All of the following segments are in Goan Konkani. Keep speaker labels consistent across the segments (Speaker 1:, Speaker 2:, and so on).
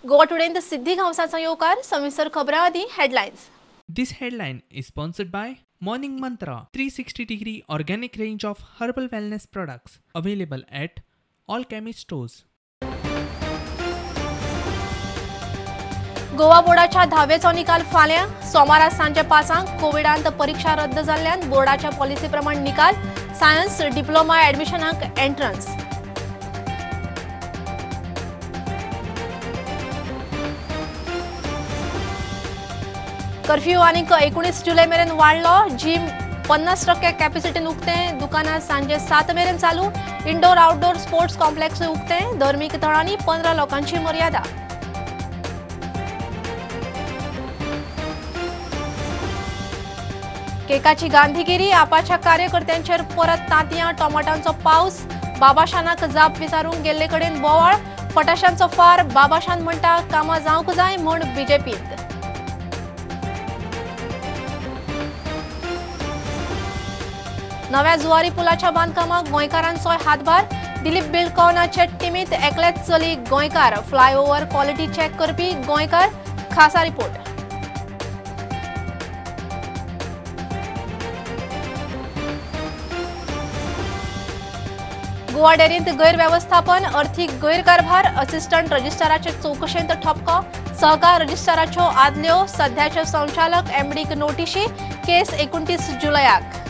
Speaker 1: गोवा टुडेंत सिद्धी गांवसाचो येवकार. सविस्तर खबरां आदी headlines.
Speaker 2: This headline is sponsored by Morning Mantra 360 degree organic range of herbal wellness products available at all chemist stores.
Speaker 1: Goa बोर्डाच्या धावेचो निकाल फाल्यां सोमारा सांजे 5 कोविडांत परीक्षा रद्द जाल्ल्यान बोर्डाच्या पॉलिसी प्रमाण निकाल. सायन्स डिप्लोमा ॲडमिशनाक एंट्रन्स. कर्फ्यू आनीक 19 जुलय मेरेन वाडलो. जिम 50% कॅपॅसिटीन उक्ते, दुकानां सांजे 7 मेरेन चालू. इंडोर आउटडोर स्पोर्ट्स कॉम्प्लेक्स उक्ते. धर्मीक थळांनी 15 लोकांची मर्यादा. केकाची गांधीगिरी, आपाच्या कार्यकर्त्यांचेर परत तांतयां टोमाटांचो पावस. बाबाशानाक जाप विचारूंक गेल्ले कडेन बोवाळ. फटाशांचो फार. बाबाशान म्हणटा कामां जावंक जाय म्हूण बीजेपींत. नव्या जुवारी पुलाच्या बांदकामाक गोंयकारांचोय हातभार. दिलीप बिल्डकॉनाचे टिमींत एकलेच चली गोंयकार. फ्लायओव्हर क्वॉलिटी चॅक करपी गोंयकार. खासा रिपोर्ट. गोवा डेअरींत गैरवेवस्थापन, अर्थीक गैरकारभार. असिस्टंट रजिस्ट्राराचे चवकशेंत ठपको. सहकार रजिस्ट्राराच्यो आदल्यो सध्याचे संचालक एमडीक नोटिशी. केस 29 जुलयाक.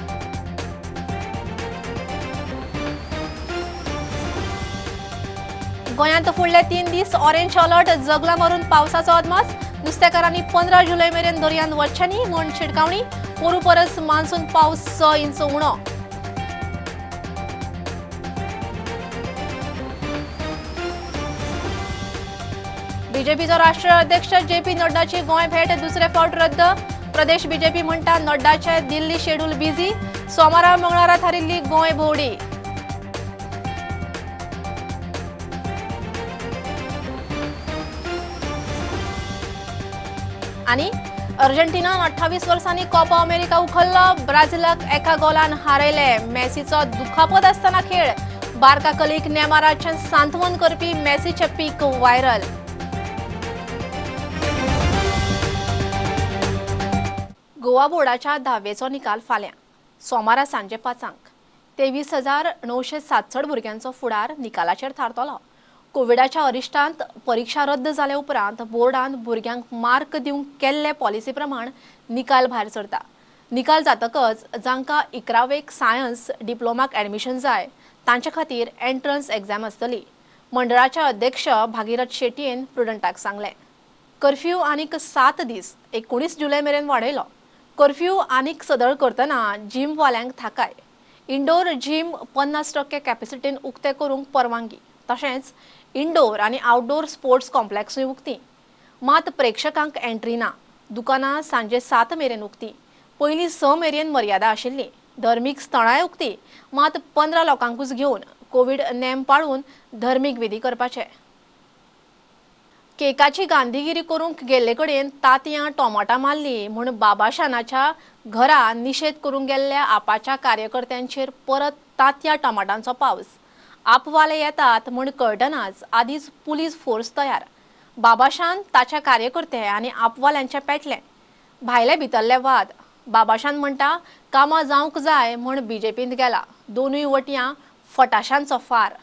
Speaker 1: गोंयांत फुडले 3 दीस ऑरेंज अलर्ट. जगला मारून पावसाचो अदमास. नुस्तेकारांनी 15 जुलय मेरेन दर्यांत वचचें न्ही म्हूण शिटकावणी. पोरू परस मान्सून पावस 6 इंच उणो. बीजेपीचो राष्ट्रीय अध्यक्ष जेपी नड्डाची गोंय भेट दुसरे फावट रद्द. प्रदेश बीजेपी म्हणटा नड्डाचे दिल्ली शेड्यूल बिझी. सोमारा मंगळारा थारिल्ली गोंय भोंवडी. आनी अर्जेंटिनान 28 वर्सांनी कोपा अमेरिका उखल्लो. ब्राझिलाक 1 गोलान हारयले. मेसीचो दुखापत आसतना खेळ. बार्का कलीक नेमाराचें सांत्वन करपी मेसीचे पीक व्हायरल. गोवा बोर्डाच्या धावेचो निकाल फाल्यां सोमारा सांजे 5 23,967 भुरग्यांचो फुडार निकालाचेर थारतलो. कोविडाच्या अरिश्टांत परीक्षा रद्द जाल्या उपरांत बोर्डान भुरग्यांक मार्क दिवंक केल्ले पॉलिसी प्रमाण निकाल भायर सरता. निकाल जातकच जांकां 11वेक सायन्स डिप्लोमाक ॲडमिशन जाय तांचे खातीर एंट्रन्स एग्जाम आसतली. मंडळाचे अध्यक्ष भागीरथ शेटयेन प्रुडंटाक सांगलें. कर्फ्यू आनीक 7 दीस 19 जुलय मेरेन वाडयलो. कर्फ्यू आनीक सदळ करतना जिमवाल्यांक थाकाय. इंडोर जिम 50% कॅपॅसिटीन उक्ते करूंक परवानगी. तशेंच इंडोर आनी आउटडोर स्पोर्ट्स कॉम्प्लेक्सूय उक्ती. मात प्रेक्षकांक एंट्री ना. दुकानां सांजे 7 मेरेन उक्ती. पयलीं 6 मेरेन मर्यादा आशिल्ली. धर्मीक स्थळांय उक्ती, मात 15 लोकांकूच घेवन कोवीड नेम पाळून धर्मीक विधी करपाचे. केकाची गांधीगिरी करूंक गेल्ले कडेन तांतयां टोमाटां मारली म्हूण बाबाशानाच्या घरा निशेध करूंक गेल्ल्या आपाच्या कार्यकर्त्यांचेर परत तांतयां टोमाटांचो पावस. आपवाले येतात म्हूण कळटनाच आदींच पुलीस फोर्स तयार. बाबाशान ताच्या कार्यकर्ते आनी आपवाल्यांचे पेटले. भायले भितरले वाद. बाबाशान म्हणटा कामां जावंक जाय म्हूण बीजेपींत गेला. दोनूय वटयां फटाशांचो फार.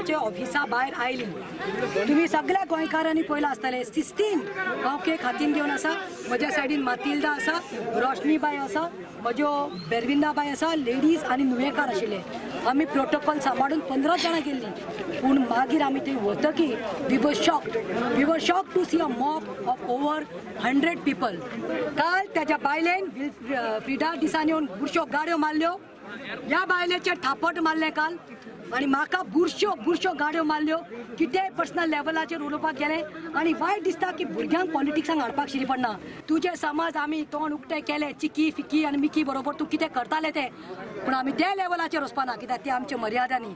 Speaker 3: मिनिस्टराचे ऑफिसा भायर आयली. तुमी सगळ्या गोंयकारांनी पळयलां आसतलें, शिस्तीन हांव केक हातीन घेवन आसा. म्हज्या सायडीन मातिल्दा आसा, रोशनीबाय आसा, म्हज्यो बेरविंदाबाय आसा, लेडीज आनी नुवेकार आशिल्ले. आमी प्रोटोकॉल सांबाळून 15 जाणां गेल्लीं, पूण मागीर आमी थंय वतकीर we were shocked. We were shocked to see a mob of over 100 people. काल त्याच्या बायलेन फ्रिडा दिसांनी येवन बुरश्यो गाड्यो मारल्यो, ह्या बायलेचेर थापट मारलें काल आनी म्हाका बुरश्यो बुरश्यो गाड्यो मारल्यो. कितेंय पर्सनल लेवलाचेर उलोवपाक गेलें आनी वायट दिसता की भुरग्यांक पॉलिटिक्सांक हाडपाक शिरी पडना. तुजे समाज आमी तोंड उक्तें केलें, चिकी फिकी आनी मिकी बरोबर तूं कितें करतालें तें, पूण आमी त्या लेवलाचेर वचपाना कित्याक ती आमच्या मर्यादा न्ही.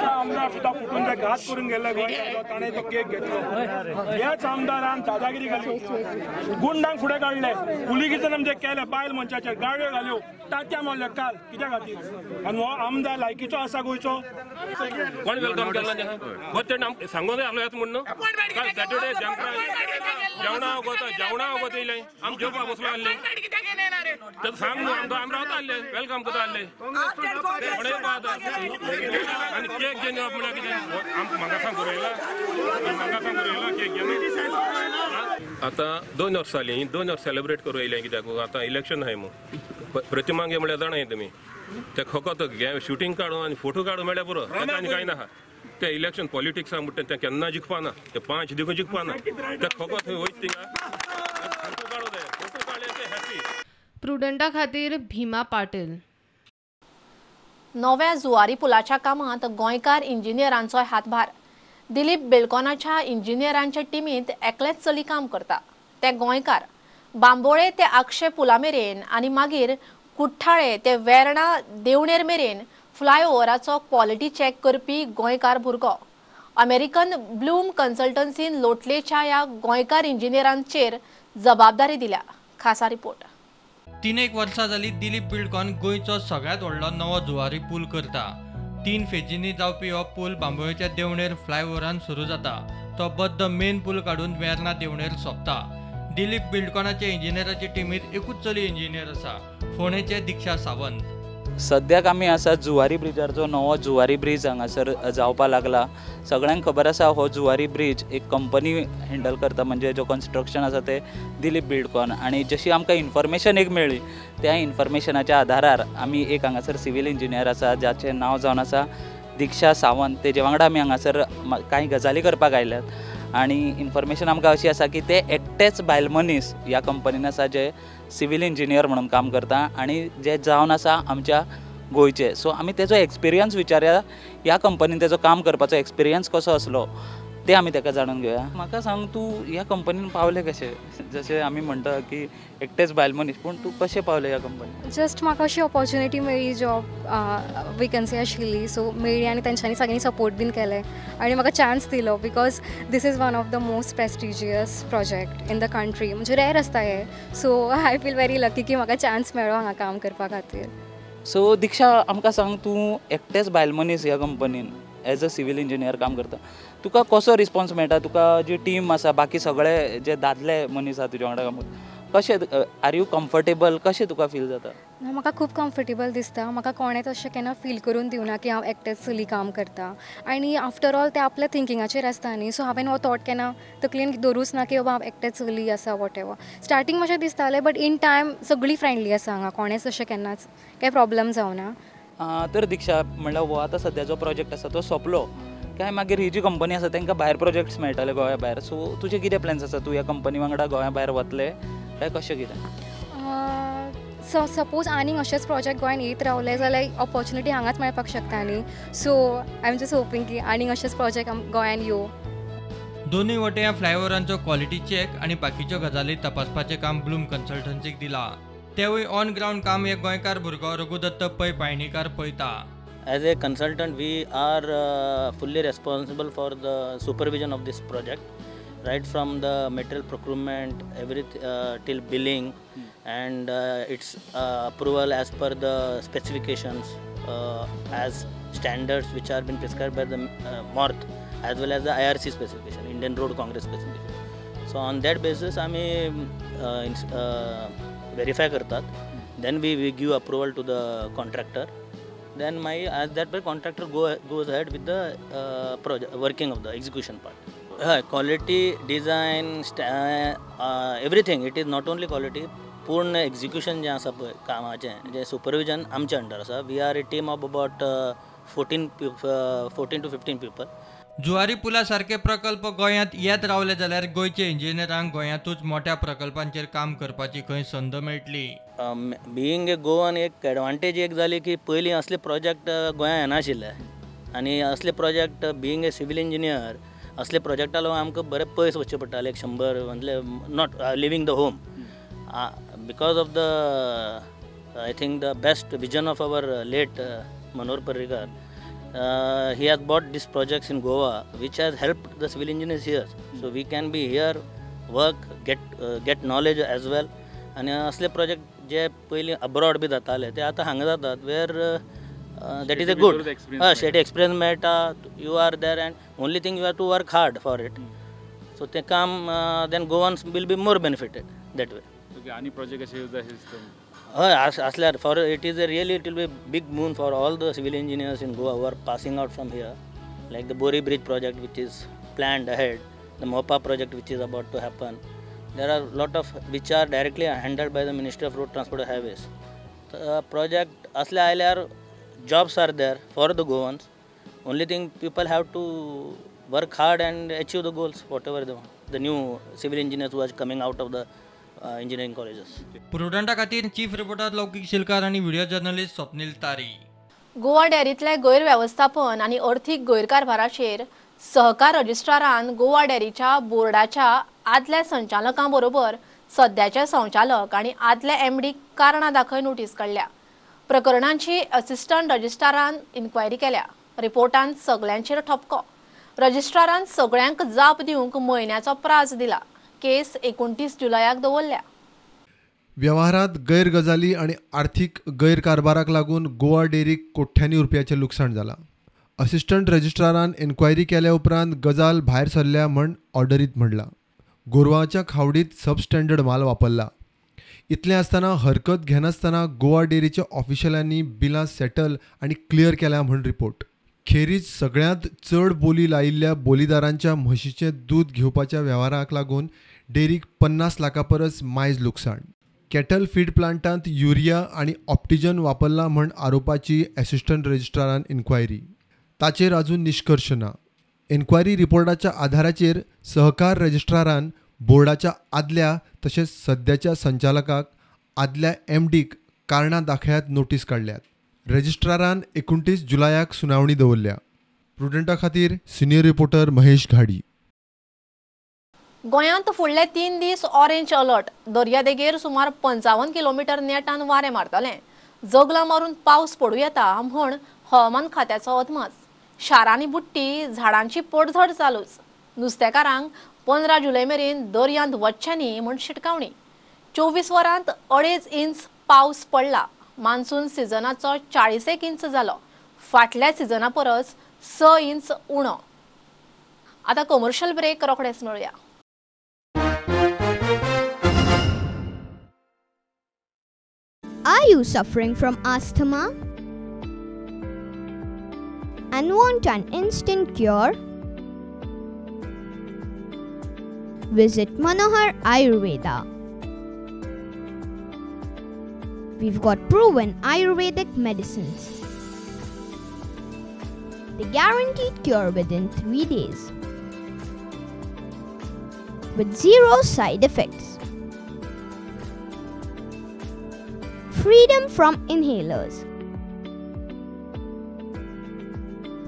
Speaker 4: आमदार सुद्दां फुटून घात करून गेल्ले गोंयकार, ताणें तो केक घेतलो. ह्याच आमदारान दादागिरी घाली, गुंडांक फुडें काडले, पुलिगेशन आमचें केलें, बायल मनशाचेर गाडयो घाल्यो, तात्या मारल्यो काल कित्या खातीर? आनी हो आमदार लायकीचो आसा गोंयचो?
Speaker 5: कोण welcome केला तेणें सांगून आसलो येता म्हणून काल सॅटर्डे जेवणा वगत जेवणा वगत येयलें, आमी जेवपाक बसलो आसले तर सांग न्हू आमकां, आमी रावता आसले welcome करता आसले आनी केक घेवन येवप म्हणल्यार कितें? म्हाका सांग बरयला, म्हाका सांग बरयला केक घेवन. आतां 2 वर्सां जालीं, 2 वर्स सेलिब्रेट करूं येयलें कित्याक आतां इलेक्शन आहाय म्हूण. प्रतिमांगे म्हळ्यार जाणाय तुमी, ते फकत शुटींग काडून आनी फोटो काडून मेळ्ळ्यार पुरो, ताका आनी कांय ना. ते इलेक्शन पॉलिटिक्सा म्हणटा तें केन्ना जिखपा ना, ते 5 दिवून जिखपा ना, ते फकत थंय वयता थिंगा फोटो काडूं जाय, फोटो काडले ते हॅपी.
Speaker 6: प्रुडंटा खातीर भीमा पाटील.
Speaker 1: नव्या जुवारी पुलाच्या कामांत गोंयकार इंजिनियरांचोय हातभार. दिलीप बिल्डकॉनाच्या इंजिनियरांच्या टिमींत एकलेच चली काम करता, ते गोंयकार. बांबोळे ते आक्षे पुला मेरेन आनी मागीर कुठ्ठाळे ते वेर्णा देवणेर मेरेन फ्लायओव्हराचो क्वॉलिटी चॅक करपी गोंयकार भुरगो. अमेरिकन ब्लूम कन्सल्टन्सीन लोटलेच्या ह्या गोंयकार इंजिनियरांचेर जबाबदारी दिल्या. खासा रिपोर्ट.
Speaker 7: 3 वर्सां जाली दिलीप बिल्डकॉन गोंयचो सगळ्यांत व्हडलो नवो जुवारी पूल करता. 3 फेजींनी जावपी हो पूल बांबोळेच्या देवणेर फ्लायओव्हरान सुरू जाता, तो बद्द मेन पूल काडून वेर्णा देवणेर सोंपता. दिलीप बिल्डकॉनाच्या इंजिनियराचे टिमींत एकूच चली इंजिनियर आसा, फोंडेचे दीक्षा सावंत.
Speaker 8: सद्याक आमी आसा जुवारी ब्रिजार, जो नवो जुवारी ब्रीज हांगासर जावपा लागला. सगळ्यांक खबर आसा हो जुवारी ब्रीज एक कंपनी हँडल करता, म्हणजे जो कन्स्ट्रक्शन आसा ते दिलीप बिल्डकॉन. आनी जशी आमकां इन्फॉर्मेशन एक मेळ्ळी त्या इन्फॉर्मेशनाच्या आधारार आमी एक हांगासर सिवील इंजिनियर आसा जाचें नांव जावन आसा दीक्षा सावंत, तेजे वांगडा आमी हांगासर कांय गजाली करपाक आयल्यात. आनी इन्फॉर्मेशन आमकां अशी आसा की ते एकटेच बायल मनीस ह्या कंपनीन आसा जे सिवील इंजिनियर म्हणून काम करता आनी जे जावन आसा आमच्या गोंयचे. सो आमी तेजो एक्सपिरियन्स विचारया, ह्या कंपनीन तेजो काम करपाचो एक्सपिरियन्स कसो आसलो ते आमी ताका जाणून घेवया. म्हाका सांग, तूं ह्या कंपनीन पावले कशें? जशें आमी म्हणटा की एकटेच बायल मनीस, पूण तूं कशें पावले ह्या कंपनीन?
Speaker 9: जस्ट म्हाका अशी ऑपॉर्च्युनिटी मेळ्ळी, जॉब वेकन्सी आशिल्ली सो मेळ्ळी आनी तेंच्यांनी सगळ्यांनी सपोर्ट बीन केलें आनी म्हाका चान्स दिलो because this is one of the most prestigious project in the country, म्हणजे रेर आसता हें. So I feel very lucky की म्हाका चान्स मेळ्ळो हांगा काम करपा खातीर.
Speaker 8: सो दीक्षा, आमकां सांग, तूं एकटेच बायल मनीस ह्या कंपनीन एज अ सिवील इंजिनियर काम करता, तुका कसो रिस्पॉन्स मेळटा? तुका जी टीम आसा, बाकी सगळे जे दादले मनीस आसा तुज्या वांगडा काम करता, कशें are you comfortable, कशें तुका फील जाता?
Speaker 9: म्हाका खूब कम्फर्टेबल दिसता. म्हाका कोणेंच अशें केन्ना फील करून दिवना की हांव एकटेंच चली काम करता. आनी आफ्टर ऑल तें आपल्या थिंकिंगाचेर आसता न्ही, सो हांवें हो थॉट केन्ना तकलेन दवरूच ना की बाबा हांव एकटेंच चली आसा what ever. Starting मातशें दिसतालें बट इन टायम सगळीं फ्रेंडली आसा हांगा, कोणेंच अशें केन्नाच कांय प्रॉब्लम जावना.
Speaker 8: तर दीक्षा, म्हणल्यार हो आतां सद्या जो प्रोजेक्ट आसा तो सोंपलो काय मागीर ही जी कंपनी आसा तांकां भायर प्रोजेक्ट्स मेळटले गोंया भायर, सो तुजे कितें प्लॅन्स आसा? तूं ह्या कंपनी वांगडा गोंया भायर वतले काय कशें कितें?
Speaker 9: सो सपोज आनीक अशेंच प्रोजेक्ट गोंयान येत रावले जाल्यार ऑपॉर्च्युनिटी हांगाच मेळपाक शकता न्ही, so I am just hoping की आनीक अशेंच प्रोजेक्ट गोंयान येवं.
Speaker 7: दोनूय वटेन फ्लायओव्हरांचो क्वॉलिटी चॅक आनी बाकीच्यो गजाली तपासपाचें काम ब्लूम कन्सल्टन्सीक दिलां. तेवूय ऑन ग्रावंड काम एक गोंयकार भुरगो रघुदत्त पै पायणीकार पळयता.
Speaker 10: As a consultant, we are fully responsible for the supervision of this project, right from the material procurement, everything till billing and its approval as per the specifications, as standards which are been prescribed by the MORTH as well as the IRC specification, Indian Road Congress specification. So on that basis, आमी verify करतात, then we give approval to the contractor. Then मागीर as that by contractor goes ahead with the project working of the execution part. हय, quality, design, everything. It is not only quality, पूर्ण एक्जिक्युशन जें आसा पळय कामाचें जें सुपरविजन आमच्या अंडर आसा. We are a team of about 14 to 15 people.
Speaker 7: Zuari पुला सारखे प्रकल्प गोंयांत येत रावले जाल्यार गोंयचे इंजिनियरांक गोंयांतूच मोठ्या प्रकल्पांचेर काम करपाची खंय संद मेळटली.
Speaker 10: बिईंग ए गोवन एक एडवांटेज एक जाली की पयलीं असले प्रोजेक्ट गोंयांत येनाशिल्ले आनी असले project being a civil engineer असले प्रोजेक्टा लागून आमकां बरें पयस वचचें पडटालें, एक 100 म्हणजे not living the home. Because of the I think the best vision of our late Manohar Parrikar, he has bought these projects in Goa, which has helped the civil engineers here. So we can be here, work, get knowledge as well. And असले project जे पयलीं abroad बी जाताले ते आतां हांगा जातात, where that is a good शेटी experience मेळटा. You are there and only thing you have to work hard for it. So ते काम then Goans will be more benefited that way.
Speaker 11: आनी प्रोजेक्ट अशे जाय
Speaker 10: हय असल्यार for it is a really it will be big boon for all the civil engineers in Goa who are passing out from here, like the Bori bridge project which is planned ahead, the Mopa project which is about to happen. There are lot of which are directly handled by the Ministry of Road Transport and Highways. Project असले आयल्यार jobs are there for the Goans. Only thing people have to work hard and achieve the goals, whatever the new civil engineers who are coming out of the engineering colleges.
Speaker 7: प्रुडंटा खातीर चीफ रिपोर्टर लौकिक शिलकार आनी व्हिडिओ जर्नलिस्ट स्वप्नील तारी.
Speaker 1: गोवा डेअरींतले गैरवेवस्थापन आनी अर्थीक गैरकारभाराचेर सहकार रजिस्ट्रारान गोवा डेअरीच्या बोर्डाच्या आदल्या संचालकां बरोबर सद्याचे संचालक आनी आदले एमडी कारणां दाखय नोटीस काडल्या. प्रकरणांची असिस्टंट रजिस्ट्रारान इन्क्वायरी केल्या. रिपोर्टान सगल्यांचेर ठपको. रजिस्ट्रारान सगळ्यांक जाप दिवंक म्हयन्याचो प्राज दिला. केस 29 जुलयाक दवरल्या.
Speaker 12: व्यवहारांत गैरगजाली आनी आर्थीक गैरकारभाराक लागून गोवा डेअरीक कोट्यांनी रुपयाचें लुकसाण जालां. असिस्टंट रजिस्ट्रारान इन्क्वायरी केल्या उपरांत गजाल भायर सरल्या म्हण ऑर्डरींत म्हणलां. गोरवांच्या खावडीत सबस्टँडर्ड माल वापरला. इतलें आसतना हरकत घेनासतना गोवा डेअरीच्या ऑफिशियलांनी बिलां सेटल आनी क्लियर केल्या म्हण रिपोर्ट. खेरीज सगळ्यांत चड बोली लायिल्ल्या बोलीदारांच्या म्हशीचें दूद घेवपाच्या वेव्हाराक लागून डेअरीक 50 लाखां परस मायज लुकसाण. कॅटल फीड प्लांटांत युरिया आनी ऑप्टिजन वापरला म्हण आरोपाची असिस्टंट रजिस्ट्रारान इन्क्वायरी. ताचेर अजून निश्कर्श ना. इन्क्वायरी रिपोर्टाच्या आधाराचेर सहकार रजिस्ट्रारान बोर्डाच्या आदल्या तशेंच सद्याच्या संचालकाक आदल्या एमडीक कारणां दाखयात नोटीस काडल्यात. रजिस्ट्रारान 29 जुलयाक सुनावणी दवरल्या. प्रुडंटा खातीर सिनियर रिपोर्टर महेश घाडी.
Speaker 1: गोंयांत फुडले 3 दीस ऑरेंज अलर्ट. दर्यादेगेर सुमार 55 किलोमीटर नेटान वारें मारतलें. जगलां मारून पावस पडूं येता म्हण हवामान खात्याचो अदमास. शारांनी बुडटी, झाडांची पडझड चालूच. नुस्तेकारांक 15 जुलय मेरेन दर्यांत वचचें न्ही म्हण शिटकावणी. 24 वरांत 2.5 इंच पावस पडला. मान्सून सिजनाचो 41 इंच जालो. फाटल्या सिजना परस 6 इंच उणो. आतां कमर्शियल ब्रेक, रोखडेच मेळुया.
Speaker 13: Are you suffering from asthma and want an instant cure? Visit Manohar Ayurveda. We've got proven Ayurvedic medicines. The guaranteed cure within 3 days with 0 side effects. Freedom from inhalers.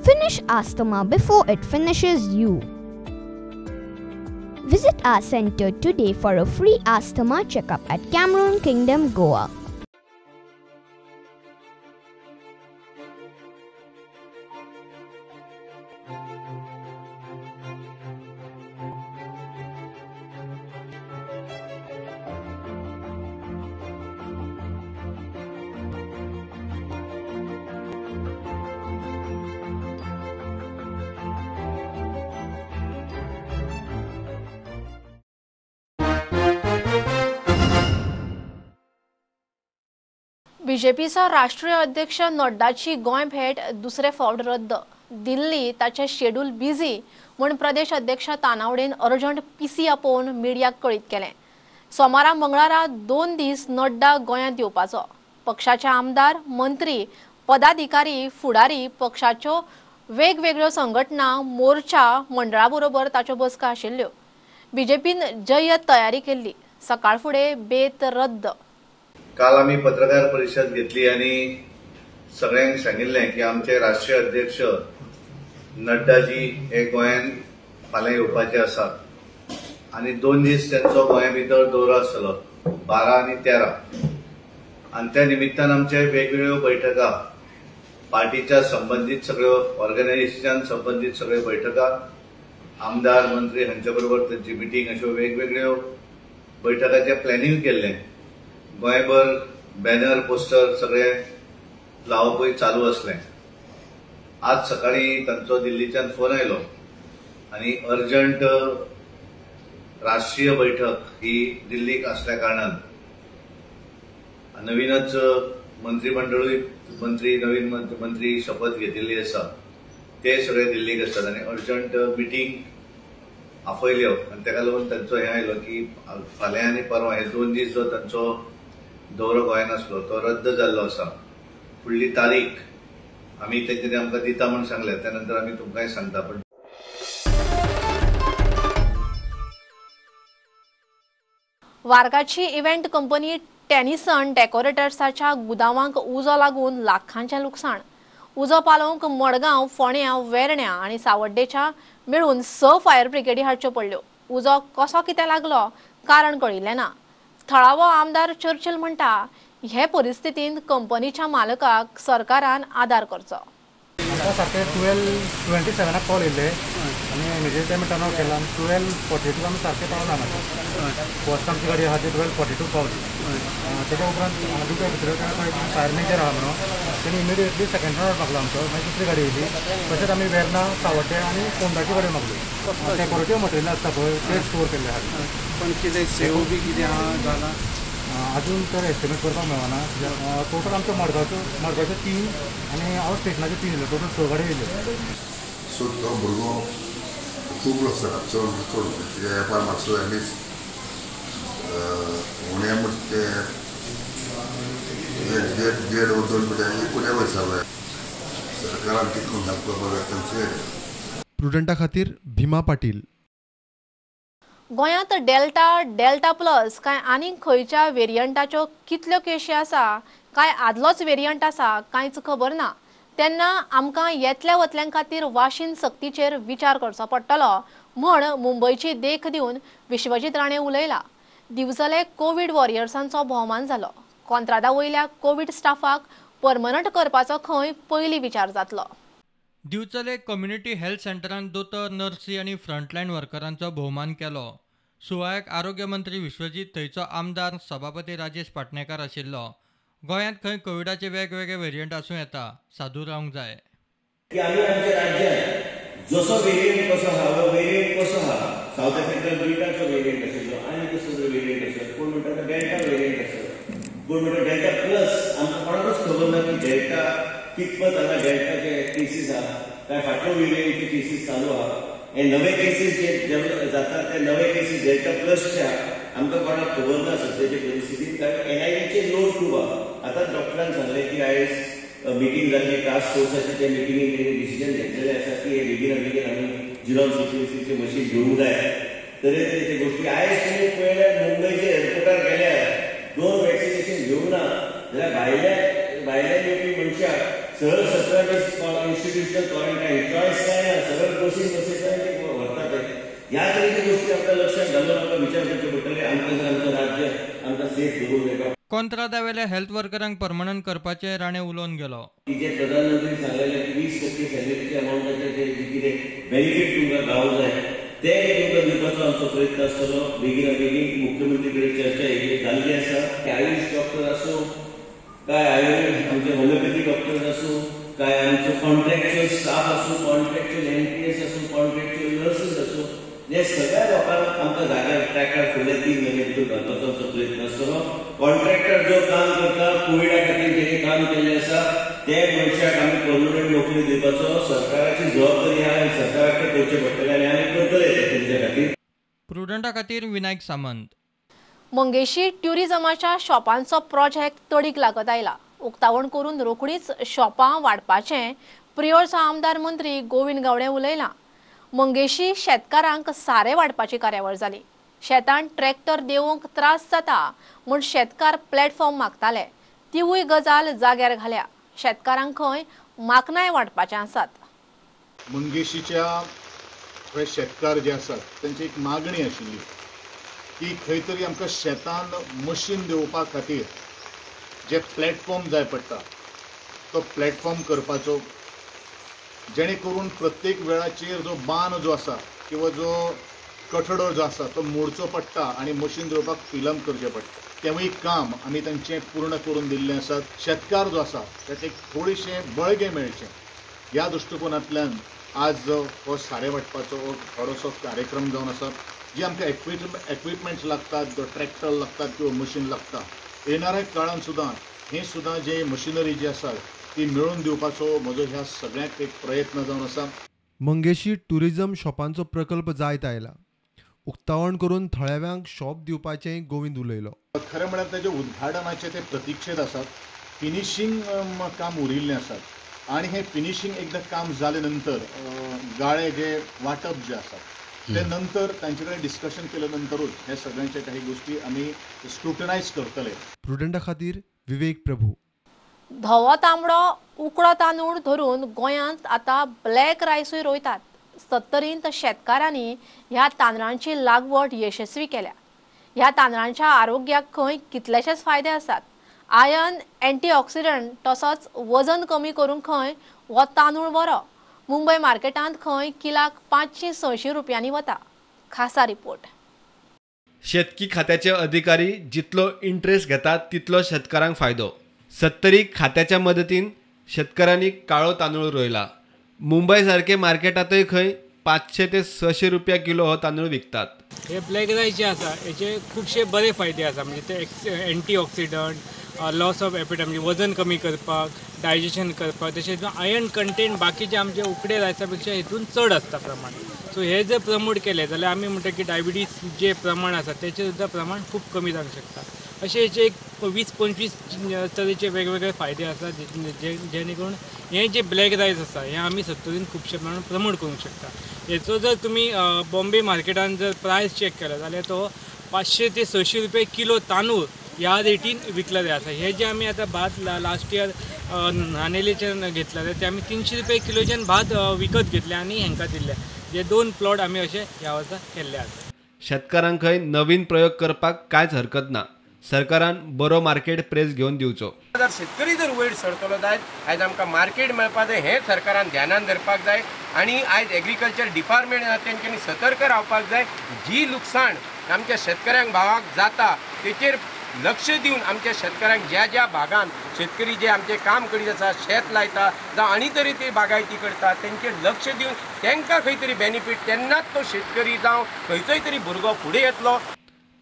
Speaker 13: Finish asthma before it finishes you. Visit our center today for a free asthma checkup at Cameroon Kingdom, Goa.
Speaker 1: बीजेपीचो राष्ट्रीय अध्यक्ष नड्डाची गोंय भेट दुसरे फावट रद्द. दिल्ली ताचे शेड्यूल बिझी म्हूण प्रदेश अध्यक्ष तानावडेन अर्जंट पीसी आपोवन मिडियाक कळीत केलें. सोमारा मंगळारा 2 दीस नड्डा गोंयांत येवपाचो. पक्षाचे आमदार, मंत्री, पदाधिकारी, फुडारी, पक्षाच्यो वेगवेगळ्यो संघटना, मोर्चा मंडळा बरोबर ताच्यो बसका आशिल्ल्यो. बीजेपीन जय्यत तयारी केल्ली. सकाळ फुडें बेत रद्द.
Speaker 11: काल आमी पत्रकार परिशद घेतली आनी सगळ्यांक सांगिल्लें की आमचे राष्ट्रीय अध्यक्ष नड्डाजी हे गोंयांत फाल्यां येवपाचे आसात आनी 2 दीस तांचो गोंया भितर दौरो आसतलो, 12 आनी 13. आनी त्या निमित्तान आमचे वेगवेगळ्यो बैठका, पार्टीच्या संबंदीत सगळ्यो ऑर्गनायझेशन संबंदीत सगळ्यो बैठका, आमदार मंत्री हांचे बरोबर तांची मिटींग, अश्यो वेगवेगळ्यो बैठकाचें प्लॅनिंग केल्लें. गोंयभर बॅनर पोस्टर सगळे लावपूय चालू आसलें. आज सकाळी तांचो दिल्लीच्यान फोन आयलो आनी अर्जंट राष्ट्रीय बैठक ही दिल्लीक आसल्या कारणान नवीनच मंत्रीमंडळूय मंत्री नवीन मंत्री शपथ घेतिल्ली आसा, ते सगळे दिल्लीक आसतात आनी अर्जंट मिटींग आपयल्यो आनी ताका लागून तांचो हें आयलो की फाल्यां आनी परवां हे 2 दीस जो तांचो दौरो गोंयांत आसलो तो रद्द जाल्लो आसा. फुडली तारीख आमी तेंच्यांनी आमकां दिता म्हूण सांगलें, त्या नंतर आमी तुमकांय सांगता. पण
Speaker 1: वार्गाची इव्हेंट कंपनी टेनिसन डेकोरेटर्साच्या गुदावांक उजो लागून लाखांचें लुकसाण. उजो पालोवंक मडगांव, फोंड्या, वेर्ण्या आनी सावड्डेच्या मेळून 6 फायर ब्रिगेडी हाडच्यो पडल्यो. उजो कसो कितें लागलो कारण कळिल्लें ना. थळावो आमदार चर्चिल म्हणटा हे परिस्थितींत कंपनीच्या मालकाक सरकारान आदार करचो.
Speaker 14: आमकां सारकें 12:27 कॉल येयल्ले आनी इमिडिएटली आमी टर्न आवट केला. 12:42 आमी सारकें पावला हांगा. फर्स्ट आमची गाडी आहा ती 12:42 पावली. तेच्या उपरांत हांगा दुसऱ्या भितर फायर मेजर आहा म्हणून तेणी इमिडिएटली सेकंड रावंड मागलो आमचो. मागीर दुसरी गाडी येयली. तशेंच आमी वेर्ना, सावड्डे आनी फोंडाची गाडी मागली. डेकोरेटीव मटेरियल आसता पळय ते स्टोर केल्ले आहा.
Speaker 15: पण कितें सेव बी कितें आहा जालां
Speaker 14: अजून तर एस्टिमेट करपाक मेळना. टोटल आमच्या मडगांवच्यो 3 आनी आवट स्टेशनाच्यो 3 येयल्यो, टोटल 6 गाडी येयल्यो.
Speaker 16: सो तो भुरगो खूब लुकसाण चड चड वेपार मातसो एटलिस्ट उणें म्हणटा ते 1.5 व 2 मिटर एकूण वयता सरकारान कितको हेल्प करपाक जाय तांचे.
Speaker 12: प्रुडंटा खातीर भीमा पाटील.
Speaker 1: गोंयांत डेल्टा, डेल्टा प्लस काय आनीक खंयच्या वेरियंटाच्यो कितल्यो केशी आसा, काय आदलोच वेरियंट आसा कांयच खबर ना. तेन्ना आमकां येतल्या वतल्यां खातीर वाशीन सक्तीचेर विचार करचो पडटलो म्हण मुंबयची देख दिवन विश्वजीत राणे उलयला. दिवचले कोवीड वॉरियर्सांचो भोवमान जालो. कोंत्रादा वयल्या कोवीड स्टाफाक परमनंट करपाचो खंय पयलीं विचार जातलो.
Speaker 7: दिवचले कम्युनिटी हेल्थ सेंटरान दोतोर, नर्सी आनी फ्रंटलायन वर्करांचो भोवमान केलो. सुवाळ्याक आरोग्य मंत्री विश्वजीत, थंयचो आमदार सभापती राजेश पाटणेकार आशिल्लो. गोंयांत खंय कोविडाचे वेगवेगळे वेरियंट आसूं येता, सादूर रावंक जाय.
Speaker 17: की आमी आमच्या राज्यांत जसो वेरियंट कसो आहा, हो वेरियंट कसो आहा, सावथ आफ्रिकन ब्रिटाचो वेरियंट आशिल्लो आनी कसलो वेरियंट आशिल्लो, कोण म्हणटा डेल्टा वेरियंट आशिल्लो, कोण म्हणटा डेल्टा प्लस. आमकां कोणाकूच खबर ना की डेल्टा कितपत हांगा डेल्टाचे केसीस आहा, काय फाटलो वेरियंटचे केसीस चालू आहा, हे नवे केसीस जे जातात ते नवे केसीस डेल्टा प्लसचे आहा, आमकां कोणाक खबर ना सद्याचे परिस्थितीत. कारण एनआयव्हीचे लोड खूब आहा. आतां डॉक्टरान सांगलें की आयज मिटींग जाल्ली टास्क फोर्साची, त्या मिटिंगेन तेणी डिसिजन घेतलेलें आसा की हे बेगीना बेगीन आमी जिनोम सिक्वेन्सिंगचे मशीन घेवंक जाय. तरेतरेचे गोश्टी आयज तुमी पळयल्यार मुंबयच्या एअरपोर्टार गेल्यार 2 वॅक्सिनेशन घेवंक ना जाल्यार भायल्यान येवपी मनशाक सरळ 17 दीस इन्स्टिट्युशनल क्वॉरंटायन, चॉयस काय ना, सरळ बसीन बसयता ते व्हरतात. ह्या तरेच्या गोश्टी आमकां लक्षात घालून आमकां विचार करचे पडटले. आमकां जर आमचें राज्य आमकां सेफ दवरूंक जाय.
Speaker 7: कोंत्रादावेल्या हेल्थ वर्करांक परमनंट करपाचें राणे उलोवन गेलो.
Speaker 17: की जे प्रधानमंत्री सांगलेले की 20% सॅलरीच्या अमावंटाचे जे कितें बेनिफीट तुमकां गावंक जाय ते तुमकां दिवपाचो आमचो प्रयत्न आसतलो. बेगीना बेगीन मुख्यमंत्री कडेन चर्चा ही जाल्ली आसा की आयुष डॉक्टर आसूं काय आयुर्वेद आमचे होमिओपॅथी डॉक्टर्स आसूं, काय आमचो कॉन्ट्रॅक्च्युअल स्टाफ आसूं, कॉन्ट्रॅक्च्युअल एनपीएस आसूं, कॉन्ट्रॅक्च्युअल नर्सीस आसूं, जे सगळ्या लोकांक आमकां जाग्यार ट्रॅकार फुडले 3 म्हयने भितर घालपाचो आमचो प्रयत्न आसतलो. कॉन्ट्रॅक्टर जो काम करता कोविडा खातीर जेणे काम केल्लें आसा ते मनशाक आमी परमनंट नोकरी दिवपाचो सरकाराची जबाबदारी आहा आनी सरकाराक तें करचें पडटलें आनी आमी करतले तें तेंच्या खातीर.
Speaker 7: प्रुडंटा खातीर विनायक सामंत.
Speaker 1: मंगेशी ट्युरिजमाच्या शॉपांचो प्रोजेक्ट तडीक लागत आयला. उक्तावण करून रोखडीच शॉपां वाडपाचें प्रियोळचो आमदार मंत्री गोविंद गावडे उलयला. मंगेशी शेतकारांक सारें वाडपाची कार्यावळ जाली. शेतान ट्रॅक्टर देंवोवंक त्रास जाता म्हूण शेतकार प्लॅटफॉर्म मागताले, तिवूय गजाल जाग्यार घाल्या. शेतकारांक खंय माकनाय वाडपाचे आसात.
Speaker 18: मंगेशीच्या थोडे शेतकार जे आसात तांची एक मागणी आशिल्ली की खंय तरी आमकां शेतान मशीन देंवोवपा खातीर जे प्लॅटफॉर्म जाय पडटा तो प्लॅटफॉर्म करपाचो, जेणे करून प्रत्येक वेळाचेर जो बांद जो आसा किंवा जो कठडो जो आसा तो मोडचो पडटा आनी मशीन देंवोवपाक फिलम करचें पडटा. तेवूय काम आमी तांचें पूर्ण करून दिल्लें आसा. शेतकार जो आसा ताका एक थोडेशें बळगें मेळचें ह्या दृश्टिकोनांतल्यान आज हो सारें वांटपाचो हो थोडोसो कार्यक्रम जावन आसा. जी आमकां एक्विपमेंट्स लागतात, जो ट्रॅक्टर लागतात किंवा मशीन लागता, येणाऱ्या काळान सुद्दां हें सुद्दां जे मशिनरी जी आसा ती मेळून दिवपाचो म्हजो ह्या सगळ्यांक एक प्रयत्न जावन आसा.
Speaker 12: मंगेशी टुरिझम शॉपांचो प्रकल्प जायत आयला. उक्तावण करून थळाव्यांक शॉप दिवपाचेंय गोविंद उलयलो.
Speaker 18: खरें म्हळ्यार ताजे उद्घाटनाचे ते प्रतिक्षेत आसात. फिनिशींग काम उरिल्लें आसात आनी हें फिनिशींग एकदां काम जाले नंतर गाळे जे वांटप जे आसा ते नंतर तांचे कडेन डिस्कशन केले नंतरूच हे सगळ्यांचे काही गोष्टी आमी स्क्रुटनायज करतले.
Speaker 12: प्रुडंटा खातीर विवेक प्रभू.
Speaker 1: धवो तांबडो उकडो तांदूळ धरून गोंयांत आतां ब्लॅक रायसूय रोयतात. सत्तरींत शेतकारांनी ह्या तांदळांची लागवड यशस्वी केल्या. ह्या तांदळांच्या आरोग्याक खंय कितलेशेच फायदे आसात. आयर्न, अँटीऑक्सिडंट तसोच वजन कमी करूंक खंय हो तांदूळ बरो. मुंबय मार्केटांत खंय किलाक 500-600 रुपयांनी वता. खासा रिपोर्ट.
Speaker 19: शेतकी खात्याचे अधिकारी जितलो इंट्रेस्ट घेतात तितलो शेतकारांक फायदो. सत्तरी खात्याच्या मदतीन शेतकारांनी काळो तांदूळ रोयला. मुंबय सारके मार्केटांतय खंय 500 ते 600 रुपया किलो हो तांदूळ विकतात.
Speaker 20: हे ब्लॅक रायस जे आसा हेचे खुबशे बरे फायदे आसा, म्हणजे ते एंटीऑक्सिडंट, लॉस ऑफ एपिटायट म्हणजे वजन कमी करपाक, डायजेशन करपाक, तशेंच आयर्न कंटेंट बाकीचे आमचे उकडे रायसा पेक्षा हेतून चड आसता प्रमाण. सो हे जर प्रमोट केले जाल्यार आमी म्हणटा की डायबिटीज जे प्रमाण आसा तेचें सुद्दां प्रमाण खूब कमी जावंक शकता. अशे हेचे एक 20-25 तरेचे वेगवेगळे फायदे आसा जेणे करून हे जे ब्लॅक रायस आसा हे आमी सत्तरीन खुबशे प्रमाण प्रमोट करूंक शकता. हेचो जर तुमी बॉम्बे मार्केटान जर प्रायस चॅक केलो जाल्यार तो 500 ते 600 रुपये किलो तांदूळ ह्या रेटीन विकलेले आसा. हे जे आमी आतां भात लास्ट इयर नानेलेच्यान घेतलेले ते आमी 300 रुपये किलोच्यान भात विकत घेतले आनी हेंकां दिल्ले. जे 2 प्लॉट आमी अशे ह्या वर्सा केल्ले आसा.
Speaker 19: शेतकारांक खंय नवीन प्रयोग करपाक कांयच हरकत ना. सरकारान बरो मार्केट प्रेस घेवन दिवचो.
Speaker 21: जर शेतकरी जर वयर सरतलो जायत आयज आमकां मार्केट मेळपा जाय हें सरकारान ध्यानान धरपाक जाय आनी आयज एग्रीकल्चर डिपार्टमेंट आसा तेंच्यांनी सतर्क रावपाक जाय. जी लुकसाण आमच्या शेतकऱ्यांक भावाक जाता तेचेर लक्ष दिवन आमच्या शेतकऱ्यांक ज्या ज्या भागान शेतकरी जे आमचे काम करीत आसा, शेत लायता जावं आनी तरी ते बागायती करता तेंचेर लक्ष दिवन तांकां खंय तरी बेनिफीट, तेन्नाच तो शेतकरी जावं खंयचोय तरी भुरगो फुडें येतलो.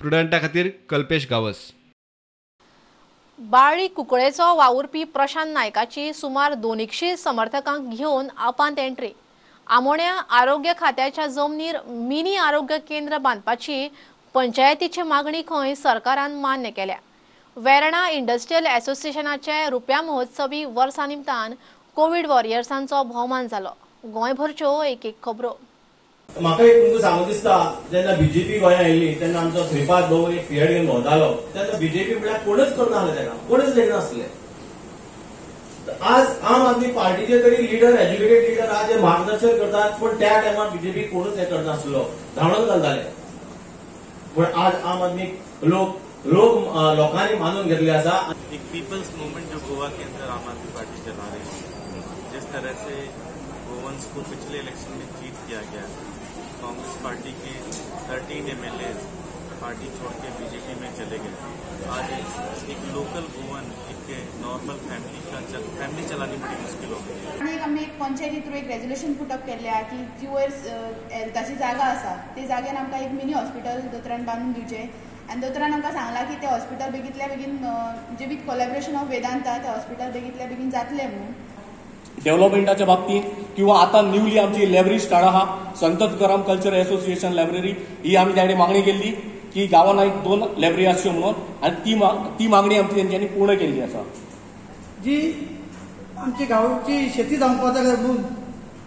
Speaker 19: प्रुडंटा खातीर कल्पेश गावस.
Speaker 1: बाळी कुकळेचो वावुरपी प्रशांत नायकाची सुमार 200 समर्थकांक घेवन आपांत एंट्री. आमोण्या आरोग्य खात्याच्या जमनीर मिनी आरोग्य केंद्र बांदपाची पंचायतीची मागणी खंय सरकारान मान्य केल्या. वेर्णा इंडस्ट्रियल असोसिएशनाचे रुप्या महोत्सवी वर्सा निमतान कोवीड वॉरियर्सांचो भोवमान जालो. गोंयभरच्यो एक एक खबरो.
Speaker 22: म्हाका एक तुमकां सांगूं दिसता, जेन्ना बीजेपी गोंयांत आयिल्ली तेन्ना आमचो श्रीपाद भाऊ एक फिएट घेवन भोंवतालो तेन्ना बीजेपी म्हळ्यार कोणच करनासले, ताका कोणच लेखनासले. आज आम आदमी पार्टीचे तरी लिडर, एज्युकेटेड लिडर आज हे मार्गदर्शन करतात, पूण त्या टायमार बीजेपी कोणूच हें करनासलो, धांवडून घालताले. पूण आज आम आदमी लोक लोक लोकांनी मानून घेतले आसा.
Speaker 23: एक पीपल्स मूवमेंट जो गोवा के अंदर आम आदमी पार्टी चला रही है, जिस तरह से गोवंस को पिछले इलेक्शन में चीट किया गया, कांग्रेस पार्टी के 13 MLA पार्टी छोड़ के बीजेपी में चले गए। आज एक लोकल गोवन, एक नॉर्मल फैमिली का फैमिली चलानी बड़ी मुश्किल हो गई।
Speaker 2: आनी एक आमी एक पंचायती थ्रू एक रेजोल्युशन पुटअप केल्लें आहा की जी वयर हेल्थाची जागा आसा ते जाग्यान आमकां एक मिनी हॉस्पिटल दोतोरान बांदून दिवचें आनी दोतोरान आमकां सांगलां की तें हॉस्पिटल बेगींतल्या बेगीन म्हणजे विथ कोलॅबरेशन ऑफ वेदांता तें हॉस्पिटल बेगींतल्या बेगीन जातलें म्हणून।
Speaker 3: डेव्हलपमेंटाच्या बाबतीत किंवा आता न्यूली आमची लायब्ररी स्टार्ट आहा, संत तुकाराम कल्चर एसोसिएशन लायब्ररी, ही आमी त्या मागणी केल्ली की गांवान एक 2 लायब्ररी आसच्यो म्हणून आनी ती मागणी आमची तेंच्यांनी पूर्ण केल्ली आसा।
Speaker 4: जी आमची गांवची शेती जावपाक जाय म्हणून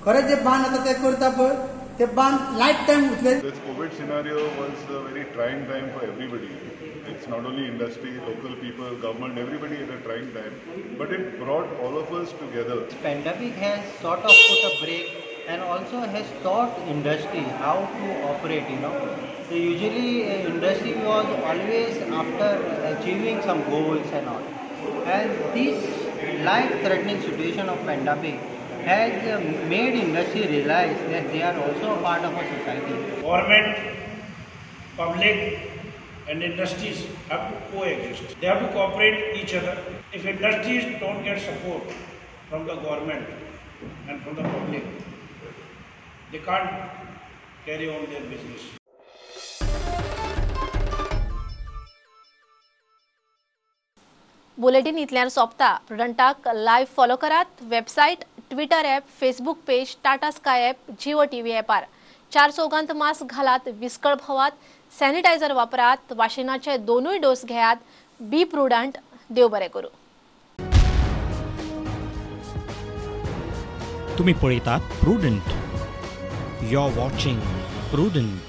Speaker 4: खरें जे बांद आतां ते करता पळय ते बांद लायफ टायम उरतले।
Speaker 24: This COVID scenario was a very trying time for everybody. It's not only industry, local people, government, everybody had a trying time. But it brought all of us together.
Speaker 25: Pandemic has sort of put a break and also has taught industry how to operate, you know. So usually industry was always after achieving some goals and all. And this life-threatening situation of pandemic has made industry realize that they are also a part of a society.
Speaker 26: Government, public and industries have to coexist. They have to cooperate each other. If industries don't get support from the government and from the public, they can't carry on their business.
Speaker 1: Bulletin इतल्यार सोंपता। प्रुडंटाक लायव्ह फॉलो करात website, Twitter app, Facebook page, Tata Sky app, Jio TV ॲपार। 4 चौगांत mask घालात, विस्कळ भोवात, सॅनिटायझर वापरात, वाशिनाचे 2 डोस घेयात। बी प्रुडंट। देव बरें करूं।
Speaker 27: तुम्ही पळयतात Prudent. You are watching Prudent.